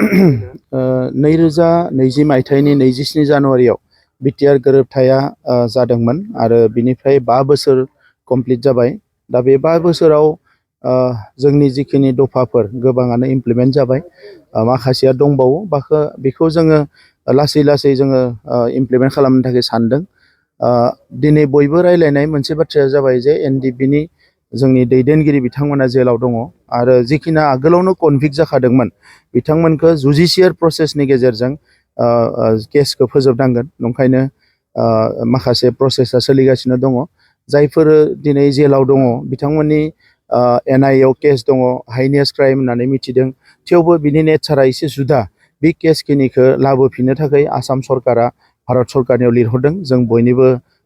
2020 मायथाइनि 27 जानुवारियाव बिटिआर गोरोबथाया जादोंमोन आरो बिनिफ्राय 5 बोसोर कमप्लिट जाबाय। दा बे 5 बोसोराव जोंनि जिखिनि दफाफोर गोबाङानो इमप्लिमेन्ट जाबाय, माखासेया दंबावो। बेखौ जोङो लासै लासै जोङो इमप्लिमेन्ट खालामनो थाखाय सानदों। दिनै बयबो रायलायनाय मोनसे बाथ्राया जाबाय जे एनडिएफबि जोंनि दैदेनगिरि बिथांमोना जेलाव दङ आरो जिखिनि आगोलावनो कनभिक्ट जाखादोंमोन बिथांमोनखौ जुडिशियेल प्रसेसनि गेजेरजों केसखौ फोजोबनांगोन। नंखायनो माखासे प्रसेसा सोलिगासिनो दङ। जायफोर दिनै जेलाव दङ बिथांमोननि एनआइएआव केस दङ, हाइनेस क्राइम होननानै मिथिदों। थेवबो बिनि नेचारा एसे जुदा। बे केसखिनिखौ लाबोफिननो थाखाय आसाम सरकारा भारत सरकारनियाव लिरहरदों, जों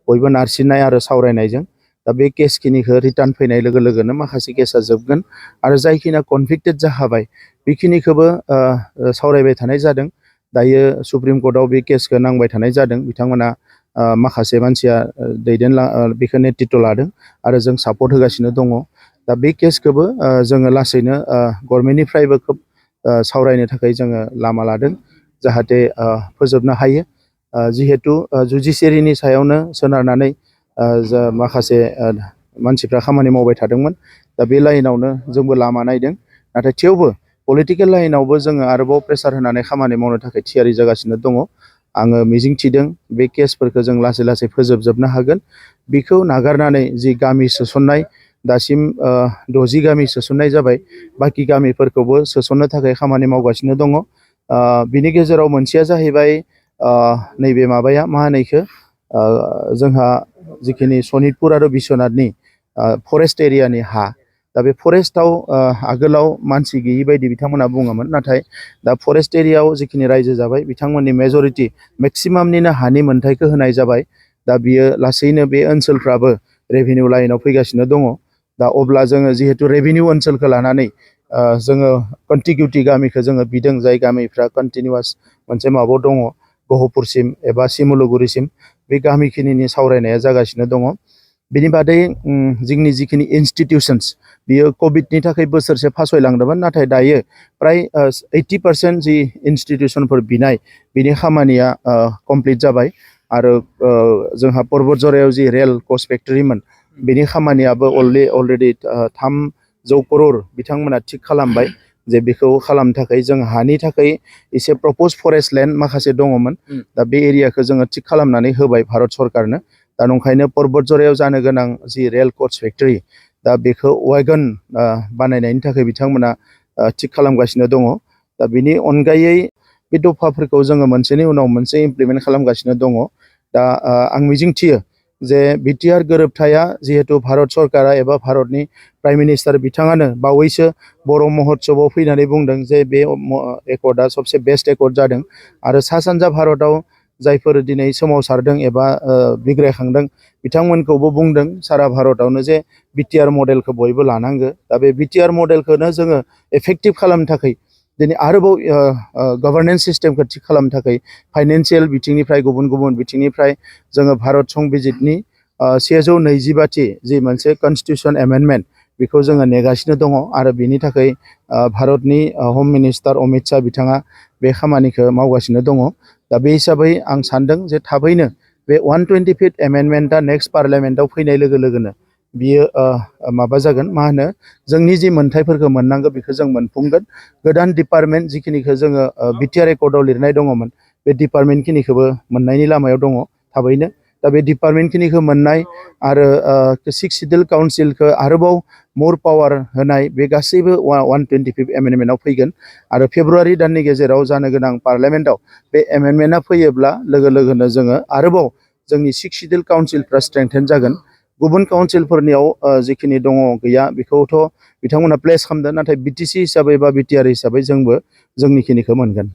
बयबो नारसिननाय आरो सावरायनायजों। दा बे केसखिनिखौ रिटार्न फैनाय लोगो लोगोनो माखासे केसा जोबगोन आरो जायखिना कनभिक्टेड जाखाबाय बेखिनिखौबो सावरायबाय थानाय जादों। दायो सुप्रिम कर्टआव बे केसखौ नांबाय थानाय जादों। बिथांमोना माखासे मानसिया बेखौ नेतृत्व लादों आरो जों सापर्ट होगासिनो दङ। दा बे केसखौबो जोङो लासैनो गभर्नमेन्टनिफ्रायबो खोब सावरायनो थाखाय जोङो लामा लादों, जाहाथे फोजोबनो हायो। जिहेतु जुडिसियारिनि सायावनो सोनारनानै माखासे मानसिफ्रा खामानि मावबाय थादोंमोन। दा बे लाइनावनो जोंबो लामा नायदों। नाथाय थेवबो पलिटिकेल लाइनावबो जोङो आरोबाव प्रेसार होनानै खामानि मावनो थाखाय थियारि जागासिनो दङ। आङो मिजिंथिदों बे केसफोरखौ जों लासै लासै फोजोबजोबनो हागोन। बेखौ नागारनानै जि गामि सोसननाय, दासिम 60 गामि सोसननाय जाबाय, बाखि गामिफोरखौबो सोसननो थाखाय खामानि मावगासिनो दङ। बिनि गेजेराव मोनसेया जाहैबाय नैबे माबाया मा होनो इखो, जोंहा जिखिनि सनितपुर आरो बिश्वनाथनि फरेस्ट एरियानि हा। दा बे फरेस्टआव आगोलाव मानसि गैयि बायदि बिथांमोना बुङोमोन, नाथाय दा फरेस्ट एरियायाव जिखिनि रायजो जाबाय बिथांमोननि मेजरिटि मेक्सिमामनिनो हानि मोन्थायखौ होनाय जाबाय। दा बियो लासैनो बे ओनसोलफ्राबो रेभिनिउ लाइनाव फैगासिनो दङ। दा अब्ला जोङो जिहेतु रेभिनिउ ओनसोलखौ लानानै जोङो कन्टिगिउटि गामिखौ जोङो बिदों, जाय गामिफ्रा कन्टिनिउवास मोनसे माबायाव दङ, गहपुरसिम एबा सिमुलुगुरिसिम बे गामिखिनिनि सावरायनाया जागासिनो दङ। बिनि बादै जोंनि जिखिनि इन्स्टिटिउसन्स बियो कभिडनि थाखाय बोसोरसे फासयलांदोंमोन, नाथाय दायो प्राय 80% जि इन्स्टिटिउसनफोर बिनाय बिनि खामानिया कमप्लिट जाबाय। आरो जोंहा पर्बतझरायाव जि रेल कच फेक्टरिमोन बिनि खामानियाबो अलरेडि 300 करोड़ बिथांमोना थिग खालामबाय। जे बेखौ खालामनो थाखाय जों हानि थाखाय एसे प्रपज फरेस्ट लेन्ड माखासे दङमोन। दा बे एरियाखौ जोङो थिग खालामनानै होबाय भारत सरकारनो। दा नंखायनो पर्बतझरायाव जानो गोनां जि रेल कच फेक्टरि, दा बेखौ वागन बानायनायनि थाखाय बिथांमोना थिग खालामगासिनो दङ। दा बिनि अनगायै बे दफाफोरखौ जोङो मोनसेनि उनाव मोनसे इमप्लिमेन्ट खालामगासिनो दङ। दा आं मिजिंथियो जे बिटिआर गोरोबथाया जिहेतु भारत सरकारा एबा भारतनि प्राइम मिनिस्टार बिथाङानो बावैसो बर' महोत्सबआव फैनानै बुंदों जे बे एकर्डआ सबसे बेस्ट एकर्ड जादों। आरो सा सानजा भारतआव जायफोर दिनै सोमावसारदों एबा बिग्रायखांदों बिथांमोनखौबो बुंदों सारा भारतआवनो जे बिटिआर मडेलखौ बयबो लानांगौ। दा बे बिटिआर मडेलखौनो जोङो एफेक्टिभ खालामनो थाखाय दिनै आरोबाव गभर्नेन्स सिस्टेमखौ थिग खालामनो थाखाय फाइनेन्सियेल बिथिंनिफ्राय गुबुन गुबुन बिथिंनिफ्राय जोङो भारत संबिजितनि 122थि जि मोनसे कनस्टिटिउसन एमेन्डमेन्ट बेखौ जोङो नेगासिनो दङ। आरो बिनि थाखाय भारतनि हम मिनिस्टार अमित शाह बिथाङा बे खामानिखौ मावगासिनो दङ। दा बे हिसाबै आं सानदों जे थाबैनो बे 125th एमेन्डमेन्टआ नेक्स्ट पार्लियामेन्टआव फैनाय लोगो लोगोनो बियो माबा जागोन, मा होनो, जोंनि जि मोन्थायफोरखौ मोननांगौ बेखौ जों मोनफुंगोन। गोदान डिपार्टमेन्ट जिखिनिखौ जोङो बिटिआर एकर्डआव लिरनाय दङमोन बे डिपार्टमेन्टखिनिखौबो मोननायनि लामायाव दङ थाबैनो। दा बे डिपार्टमेन्टखिनिखौ मोननाय आरो 6th सिडिउल काउन्सिलखौ आरोबाव मोर पावार होनाय बे गासैबो 125th एमेन्डमेन्टआव फैगोन। आरो फेब्रुवारि दाननि गेजेराव जानो गोनां पार्लियामेन्टआव बे एमेन्डमेन्टआ फैयोब्ला लोगो लोगोनो जोङो आरोबाव जोंनि 6th सिडिउल काउन्सिलफ्रा स्ट्रेंथेन जागोन। गुबुन काउन्सिलफोरनियाव जिखिनि दङ गैया बेखौथ' बिथांमोना प्लेस खालामदों, नाथाय बिटिसि हिसाबै बा बिटिआर हिसाबै जोंबो जोंनिखिनिखौ मोनगोन।